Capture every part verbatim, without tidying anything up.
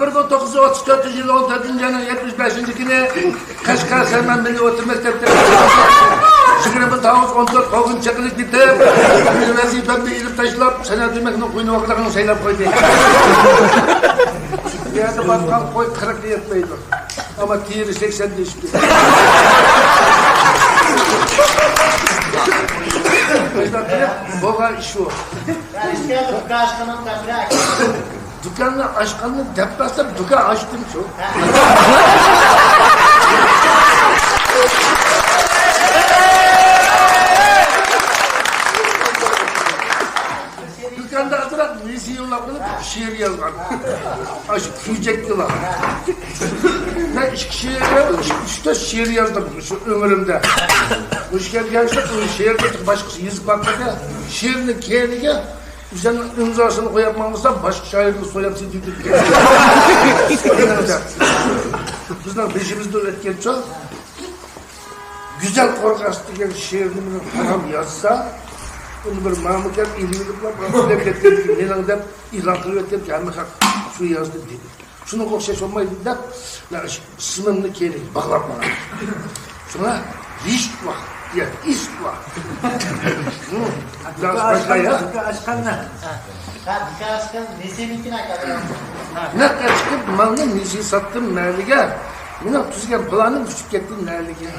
بىر مىڭ توققۇز يۈز ئوتتۇز تۆتىنچى يىل ئون تۆتىنچى ئاينىڭ يەتمىش بەشىنچى كۈنى قەشقەر سەرمەن مىللىي ئوتتۇرا مەكتەپتە يىگىرمە تاۋۇز ئون تۆت قوغۇن چېقىلىپ كېتىپ، مېنى ۋەزىپەمدىن ئېلىپ تاشلاپ، سەنئەت ئۆمەكنىڭ قوينىۋاقىدىغىنىنى سايلاپ قويدى. بۇ يەردە باققان قوي قىرىققا يەتمەيدۇ. ئەمما تېرىسى سەكسەندە ئېشىپ كېتىدۇ. بولغان ئىش ئۇ. دۇكاننى ئاچقاننى دەپ بەرسەم، دۇكان ئاچتىم شۇ. دۇكاندا ئازراق نېسى يوللاپ قىلىپ شېئىر يازغان. ئاشۇ كۈيچەككىلا. مەن ئىككى شېئىر، ئۈچ تۆت شېئىر يازدىم شۇ ئۆمرۈمدە. مۇشۇ كەلگەن شۇ شېئىرنى باشقىسى يېزىپ باقمىدى. شېئىرنىڭ كەينىگە ئۆزۈمنىڭ ئىمزاسىنى قويۇپ ماڭمىسام، باشقا شائىرنى سوياپ سېتىۋېتىپ كەتتى. بىزنىڭ بېشىمىزدىن ئۆتكەنچۇ. گۈزەل قورغاس دېگەن شېئىرنى مېنىڭ پاغام يازسا، ئۇنى بىر مامۇكەم ئېلىۋېلىپلا، ماڭا ئۆلۈپ كەتكەن مېنىڭ دەپ ئېلان قىلىۋەتكەنكى، ھەممە خەق شۇ يازدى دېدى. شۇنىڭغا ئوخشاش بولمايدۇ دەپ، مەن شۇ ئىسمىمنى كەينىگە باغلاپ ماڭدىم. شۇڭا ھېچ ۋاقىت، يا ھېچ ۋاقىت. بىراز باشقا يا. دۇكان ئاچقاننى. ھە، دۇكان ئاچقان نېسىنىڭكىنى ئاكا. نەققە چىقىپ مالنى نېسى ساتتىم مەلىگە. مېنىڭ تۈزگەن پىلانىم ئۇچۇپ كەتتى نەلىگە.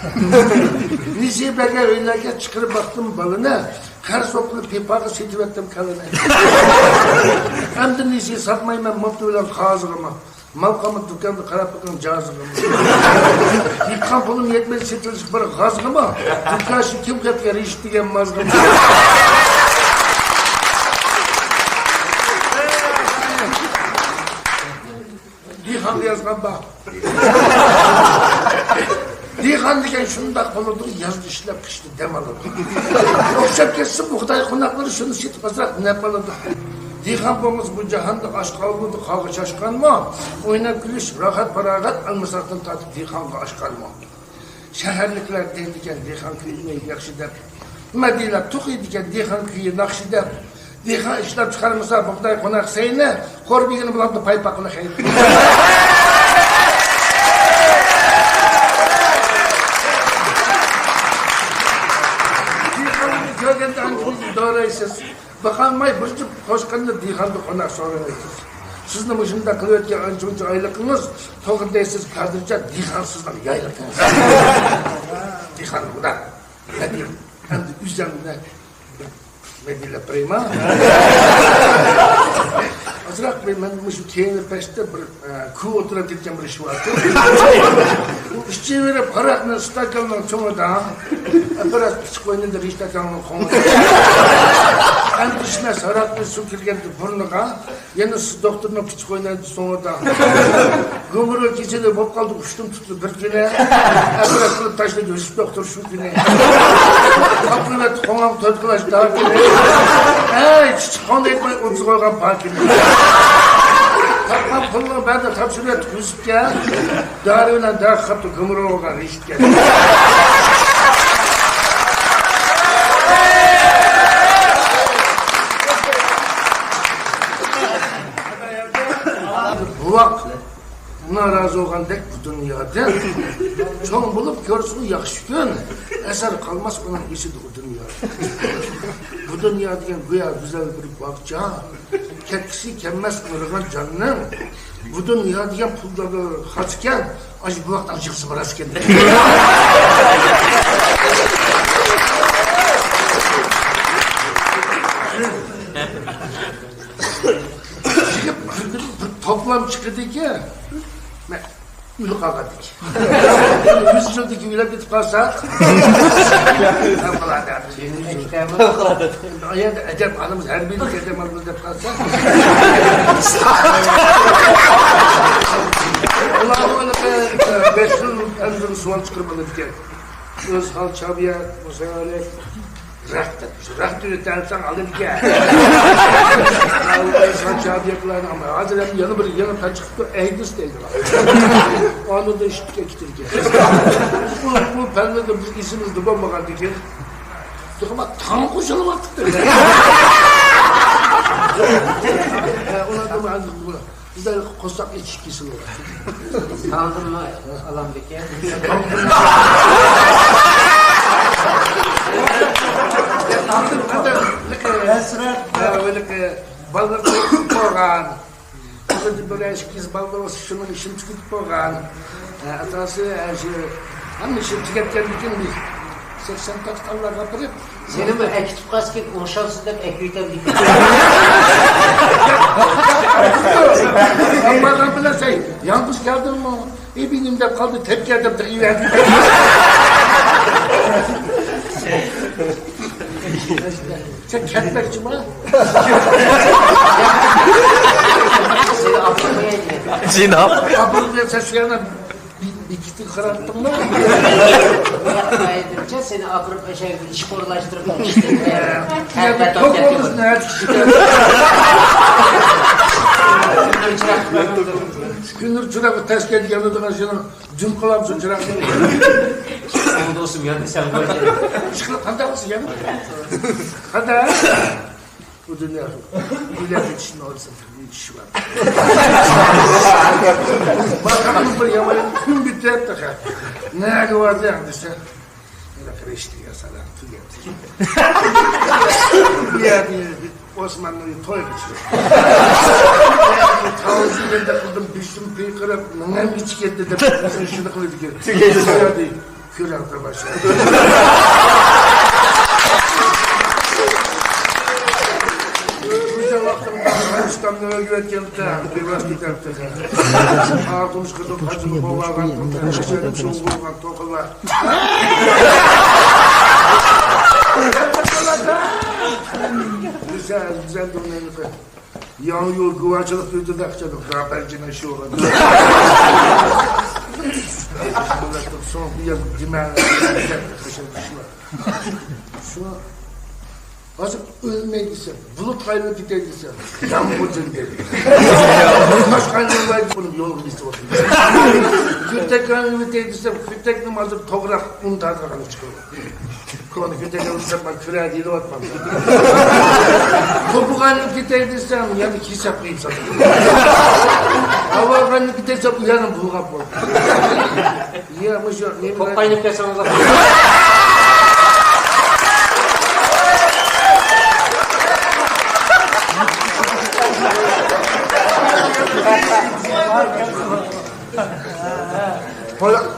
نېسى بەرگەن ئۆيلەرگە چىقىرىپ باقتىم بالىنى. قەرز ئوقۇلۇپ پىپاغا سېتىۋەتتىم كالىنى. ئەمدى نېسى ساتمايمەن موتو بىلەن قازىغىمۇ. مال قالمىدى دۇكاندا قاراپ بېقىڭ جازىغىمۇ. يىغقان پۇلۇم يەتمەيدۇ سېتىۋېلىشقا بىر غازغىمۇ. دۇكان ئىچىدە كىم كەتكەن رېشىت دېگەن مازغىمۇ. دېھقانغا يازغان بار. دېھقان دېگەن شۇنداق بولىدۇ، يازدا ئىشلەپ، قىشتا دەم ئالىدۇ. ئوخشاپ كەتسە، بۇغداي قوناقلىرى شۇنى سېتىپ ئازراق نەپ ئالىدۇ. دېھقان بولمىسا، بۇ جاھاندا ئاشقا ئالمىدى، قاغا چاشقانمۇ؟ ئويناپ كۈلۈش، راھەت-پاراغەت، ئالمىساقتىن تارتىپ دېھقانغا ئاشقانمۇ؟ شەھەرلىكلەر دەيدىكەن، دېھقان كۈيىنى ياخشى دەپ. مەدىنە توقۇيدىكەن، دېھقان كۈيى ناخشا دەپ. دېھقان ئىشلەپ چىقارمىسا بۇغداي قوناق سەينى، قور بېگىنى بولامدۇ پايپاققىلا خەير. دېھقاننى كۆرگەندە ئانچە دورايسىز. باقالماي بىر جۈپ قوشقاننى دېھقاندا قوناق سورايسىز. سىزنى مۇشۇنداق قىلىۋەتكەن ئانچە-مۇنچە ئايلىقىڭىز، توغرا دەيسىز، قادىرجان، دېھقان سىزنىڭ يايلىقىڭىز. دېھقان بۇنداق. مەدىنە، ئەمدى ئۆزۈڭنى بىر مەدىنە بېرەيما. ئازراق بىر مەن مۇشۇ كەينى پەشتە بىر، ئە، كۇ ئولتۇرۇپ كەتكەن بىر ئىش بار. ئۇ ئىچىۋېرىپ ھاراقنى ئىستاكاننىڭ چوڭىدا، ئەپەرەس پىچىق ئوينىدى رىشتاكاننىڭ قوڭىدا. ئەمدى ئىچمەس ھاراقنى سۇ كىرگەندە بۇرنىغا، يەنە سىز دوختۇرنىڭ پىچىقى ئوينايدۇ سوڭىدا. گۇمۇرۇ كېسىلى بولۇپ قالدى، ئۇشتۇم تۇتتى بىر كۈنى. ئەپرەت قىلىپ تاشلىدى يۈسۈپ دوختۇر شۇ كۈنى. قاپلىۋەتتى قوڭام تۆت كىلاش داكىنى. ئەي، كىچىك قوڭدا ئېيتماي ئۇنتۇپ قويغان پاكىنى. تاپقان پۇلنىڭ بەردى تاپشۇرۇۋەتتى يۈسۈپكە. دارى بىلەن دەرد قاپتۇ گۇمۇرۇ بولغان رىشىتكە. بوۋاق نارازى بولغاندەك بۇ دۇنيادىن. چوڭ بولۇپ كۆرسىڭۇ ياخشى كۈن، ئەسەر قالماس ئۇنىڭ ئېسىدە ئۇ دۇنيادا. بۇ دۇنيا دېگەن گويا گۈزەل بىر باغچە، كەتكۈسى كەلمەس ئاغرىغان جاننىڭ. بۇ دۇنيا دېگەن پۇلدار خاس ئىكەن، ئاشۇ بوۋاقنىڭ يىغىسىمۇ راست ئىكەن. يىگىت بىر كۈنى بىر توپلام چىقىدىكەن. مەن ئۆلۈپ قالغاندىكىن. يۈز يىلدىن كېيىن ئۆلۈپ كېتىپ قالسا. ئەدەپ ئالىمىز، ھەربىيلىك ئەدەپ ئالىمىز دەپ قالسا. ئۇلارمۇ بەش يىل ئەمدى سوئال چىقىرىپ ئالىدىكەن. ئۆزھال چابىياك، مۇساۋالىك. رەخت دەپ، رەخت ئۆتەلسەڭ ئالىدىكەن. ئىنسان چابىياكلارنى، ئەمما ھازىر ھەم يەنە بىر يېڭى پەن چىقىپتۇ، ئەيدىز دەيدىغان. ئانىدا ئىشتىكى كېتىدىكەن. بۇ، بۇ پەننى بىز ئېسىمىزدە بولمىغاندىكىن. تېخىمۇ تاڭ قوشۇلۇۋاتىپتۇ. ئۇلاردا بىزدە قورساق ئېچىش كېسىلى بار. تاڭدىنمۇ ئالامدىكەن. ھەسرەت. بالىلىرى تۇغۇپ بولغان. بىر ئىككى بالىلىرى شۇنىڭ ئىشىنى تۈگىتىپ بولغان. ئاتاسى شۇ ھەممە ئىشىنى تۈگەتكەندىن كېيىن سەكسەن تاقىتانلارغا بېرىپ، سېنىمۇ ئەكېتىپ قالسىكىن، ئوڭشالسىز دەپ ئەكېۋېتەمدىكىن. ئاپارغان بىلەن سەن يالغۇز كەلدىڭمۇ؟ ئىبىنىم دەپ قالدى، تەپكە دەپ تېقىۋەردى. سەن كەتمەكچىما؟ سېنى ئاپىرىپ قوياي دېگەن. جىناب. ئاپىرىپ قويسا شۇ يەردە بېكىتىپ قاراپتىڭمۇ؟ ئايدىمچە سېنى ئاپىرىپ ئەشەگە ئىشقا ئورۇنلاشتۇرۇپ، ئىشتە توك بولمىسۇن، ھە، چىقىشتا. كۈندۈر چىراغ تەسكە دېگەن شۇنىڭ جۇم قىلامسۇن چىراغنى. ئۇ دوستۇم يەنە سەن قوي. ئىشقىلىپ قانداق بولسۇن يەنە؟ قانداق؟ بۇ دۇنيا ئۆيلەرگە چۈشمەي ئالسام، بىر چۈشى بار. باشقا بىر يامان كۈن بىتەر تېخى. نەگە باردىڭ دېسە، مانا رىشتىگە سالام تۈگەپ. بۇ يەردە ئوسماننىڭ تويغا چىقتى. تاۋۇزنى مەندە قىلدىم، بېشىم پىيقىراپ، مېڭەم ئىچى كەتتى دەپ، شۇنى قىلىدىكەن. تۈگەيدۇ. كۆرەڭ تاماشا. بىزنىڭ ۋاقتىمىزدا ئىسلامنى ئۆگىۋەتكەنتە، بىۋاسىتە كېتەتتى. ئاغۇمۇش قىزىل قاچىلىق بولغان، توقىلار. بىز، بىز ئەمدى ياڭيۇ گۇۋاچىلىق يۈرىدۇ، ئاقچىلىق رابەرجىنى شۇ. سوڭ بۇ يەر دېمەڭ. شۇ. ھازىر ئۆلمەي دېسەم، بۇلۇتقا ئايلىنىپ كېتەي دېسەم، يامغۇر جىلدىدى. قۇياشقا ئايلىنىپ بۇنى يولغا بېسىۋاتىدۇ. كۆتەككە ئايلىنىپ كېتەي دېسەم، كۆتەكنىمۇ ھازىر توغراق ئۇن تارتىدىغان چىقىدۇ. كونا كۆتەكنى ئۇرسام، مەن كۈرە دېيىلىۋاتمامدۇ. توپىغا ئايلىنىپ كېتەي دېسەم، يەنە كېسەپ قىلىپ ساتىدۇ. ھاۋاغا ئايلىنىپ كېتەي دېسەم، ئۇ يەنە بۇلغاپ بولدى. يا، مۇشۇ نېمە؟ قوققاينىپ كەلسىڭىز.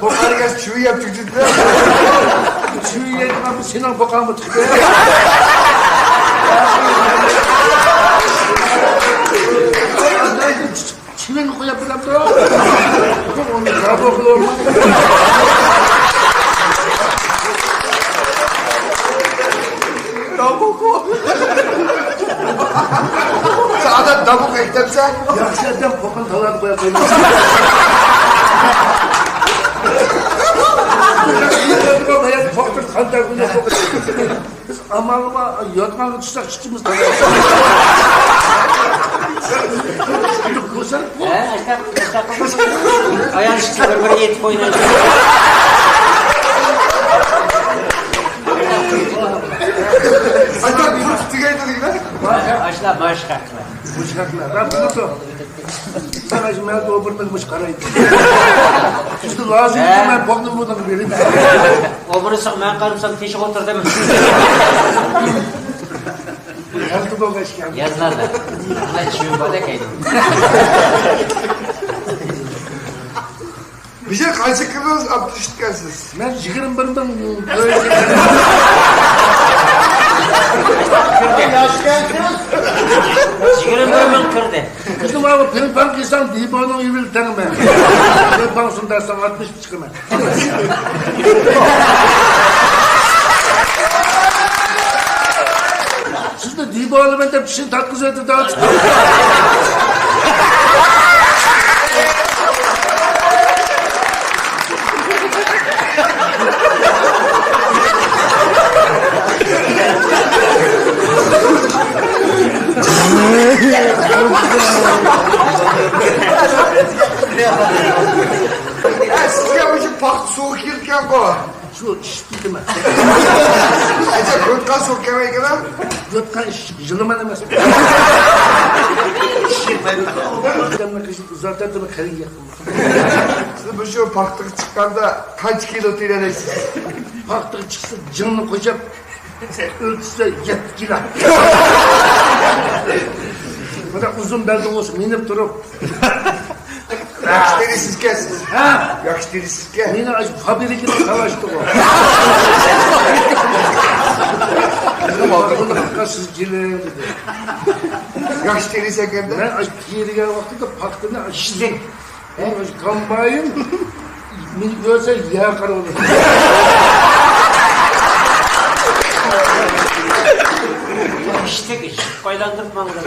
قوققاينىپ كەلسە چۈۋە يەپ تۈگىتىدۇ. چۈۋە يەيدىغان بۇ سېنىڭ قوققاڭمۇ تۇتتى. چىۋىننى قويۇپ بېرەمدۇ؟ ئۇنى دابۇ قىلىۋالماي. دابۇ قوي. سادات دابۇ قوي دەپسەن. ياخشى ئادەم قوقۇن تالاپ قويۇپ قويمايسەن. قوقۇن قانداق بىلەن قوقۇن. بىز ئامالما ياتقانغا چۈشسەك ئىككىمىز. ھە، ئاشتاق، ئاشتاق. ئايال ئىككىسى بىر-بىرىگە يېتىپ ئوينايدۇ. ئاشتاق، بىر تۈگەيدۇ دېگىنە. ئاشلار، ماشقا. مۇشۇ ھەقلەر. مەن بىلىدۇ. ساڭا مەن ئوبورنىڭ مۇشۇ قارايدۇ. شۇ لازىم ھە. مەن بوغنىم بۇنىڭ بېرىم. ئوبورنىسىغا مەن قارىمىسام تېشىغا ئولتۇر دەيمەن. يازدى بولغاچكەن. يازلاردا. مەن چۈشۈم بار ئەكەيدىم. بىزگە قانچە كىردىڭىز ئاپتىشتىكەنسىز؟ مەن يىگىرمە بىر مىڭ. يىگىرمە بىر مىڭ كىردى. بىزنىڭ ماۋۇ پىڭپاڭ قىلساڭ دىبونىڭ ئېۋىلى تەڭمەن. پىڭپاڭ سۇندارساڭ ئاتمىش چىقىمەن. سىزنى دىبو ئالىمەن دەپ كىشىنى تارتقۇزۇۋېتىپ دەۋاتىدۇ. سىزگە مۇشۇ پاختا سوغۇق كېلىدىكەنغۇ. شۇ ئىشىپ كېتىمەن. ئەجەب، يوتقان سوق كەلمەيدىغان. يوتقان ئىش، يىلىمان ئەمەس. ئادەمنى قىزىپ ئۇزارتاتتىم، قەلبىگە يېقىن. سىز مۇشۇ پاختىغا چىققاندا قانچە كىلو تۆلەيسىز؟ پاختىغا چىقسا جىڭنى قوشۇپ، ئۆلتۈرسە يەتتە كىلو. مانا ئۇزۇن بەلدىڭىز مىنىپ تۇرۇپ. ياخشى تېرىسىزكەن سىز. ھە؟ ياخشى تېرىسىزكەن. مېنى ئاشۇ فابرىكىدا تالاشتىغۇ. سىز كېلىڭ دېدى. ياخشى تېرىسەكەندە. مەن ئاشۇ تېرىگەن ۋاقتىدا پاختىنى ئىشلىدىم. ئەي، مۇشۇ كومباين مېنى كۆرسە يەر قارىۋالىدۇ. ئىشتەك ئىشىك ئايلاندۇرۇپ ماڭىدۇ.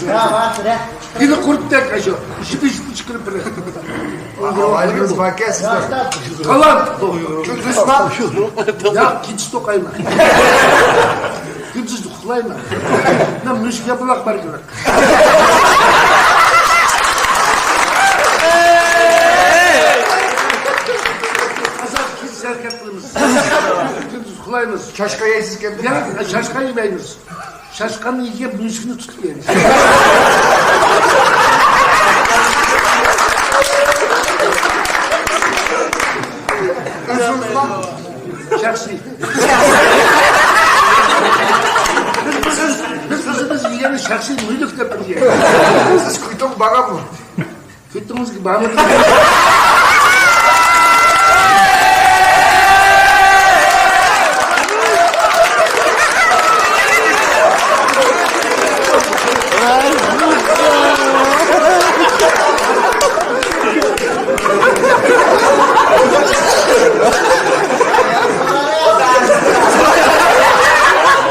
يا، بار، بىر. ئېلى قۇرۇتتەك ئاشۇ. شىپى شىپى چىقىرىپ بېرىدۇ. ئاۋايلىقىڭىز باركەن سىزنىڭ. تالانت. كۈندۈزمۇ؟ ياق، كېچە توقايمەن. كۈندۈز ئۇخلايمەن. مەن مۈشۈك ياپىلاق باركىلىق. ئازاد كېچە ھەرىكەت قىلىمىز. كۈندۈز ئۇخلايمىز. چاشقان يەيسىز كەمدە؟ ياق، چاشقان يېمەيمىز. چاشقاننى يېگەن مۈشۈكنى تۇتۇپ يەيمىز. ئۆزىڭىزمۇ؟ شەخسىي. بىز، بىز، بىز ئۆزىمىز يېگەننى شەخسىي مۈلۈك دەپ بىلگەن. سىز كۇيتۇڭغا بارغانمۇ؟ كۈتتىڭىزكى بارمىدىڭىز؟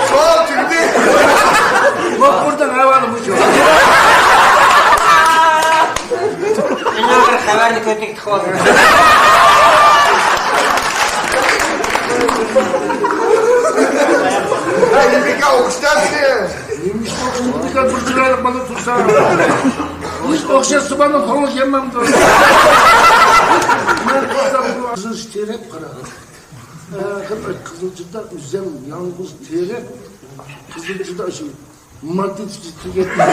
سوئال تۈگىدى. بۇ بىردىن ھاۋالى مۇشۇ. ئەنە بىر خەۋەرنى كۆتۈرۈپ تىقىۋالدىم. ھە، يېمەككە ئوخشىتامسىز؟ نېمە ئىش ئوخشىتىپ بىر چىرايلىق بالا تۇرسا؟ ئىش ئوخشاتسا بالىنىڭ كۆڭلى كەلمەمدۇ؟ مەن قىزىل تېرەپ قارا. قىزىلچىدا ئۆزۈم يالغۇز تېرەپ، قىزىلچىدا شۇ مانتا تىكىپ تۈگەتتىم.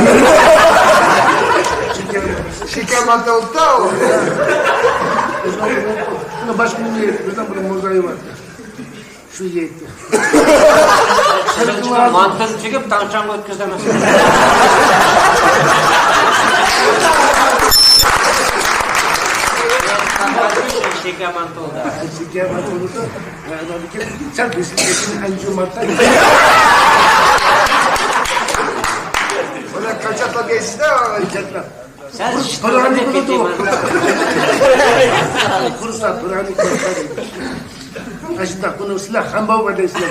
شېكەر مانتا بولۇپتۇ. بۇنى باشقا نېمە يەيدۇ؟ بىزنىڭ بىر موزايى بار. شۇ يەيدۇ. مانتىنى تۈگۈپ تاڭچاڭغا ئۆتكۈزدى ئەمەس. شېكەر مانتا بولدى. شېكەر مانتا بولدى. سەن بىزنىڭ ئەنجۈمەندە. بۇنى قاچاقلاپ يەيسىز-دە. قاچاقلاپ. سەن قۇرساق بىرەنى كۆرسە، بىرەنى كۆرسە. ئاشۇنداق بۇنى سىلەر خەنباۋ دەيسىلەر.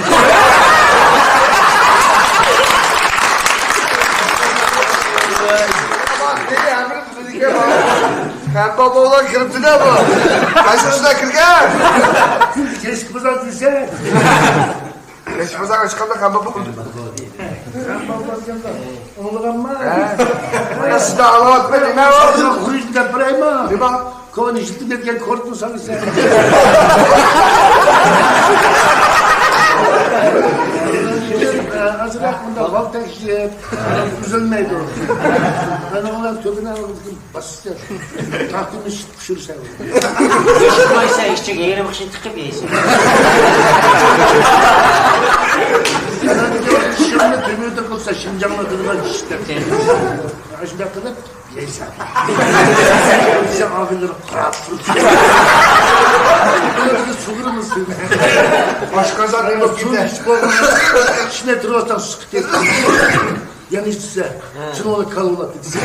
خەنباۋ بولغان كىرىپتۇ-دە بۇ. قايسى تۇستا كىرگەن؟ كەچلىك بازار دېسە. كەچلىك بازار ئاچقاندا خەنباۋ بولدى. خەنباۋ بارغاندا ئاڭلىغانما؟ ھە. مانا سىزدە ئاڭلاۋاتىمەن، نېمە ئۇ؟ خۇرۇچنى دەپ بېرەيمۇ؟ نېمە؟ كونا يىلتىپ كەتكەن كورتنى سالىسەن. ئازراق مۇنداق ۋال تەگىشىپ ئۈزۈلمەيدۇ. مانا ئۇلار تۆگىنى باسسا، تاختىنى ئىشىتىپ پىشۇرسا. ئىشىتمەيسە، ئىچىگە يېرىم قىشنى تىقىپ يەيسەن. شىمنى تۆمۈردە قىلسا، شىنجاڭنى تۇرغان ئىشىتەپ. ئاشۇنداق قىلىپ، يەيسەن. بىزنىڭ ئاغىنىلەر قاراپ تۇرۇپ. سۇغۇرىمىز سۇنى. ئاشقازان نېمە بولۇپ كېتە؟ ئىچىنى تۇرۇۋاتساڭ سىقىپ كېتىدۇ. يەنە ئىچسە، شۇنىڭغا كالۋىلاتتى دېسە.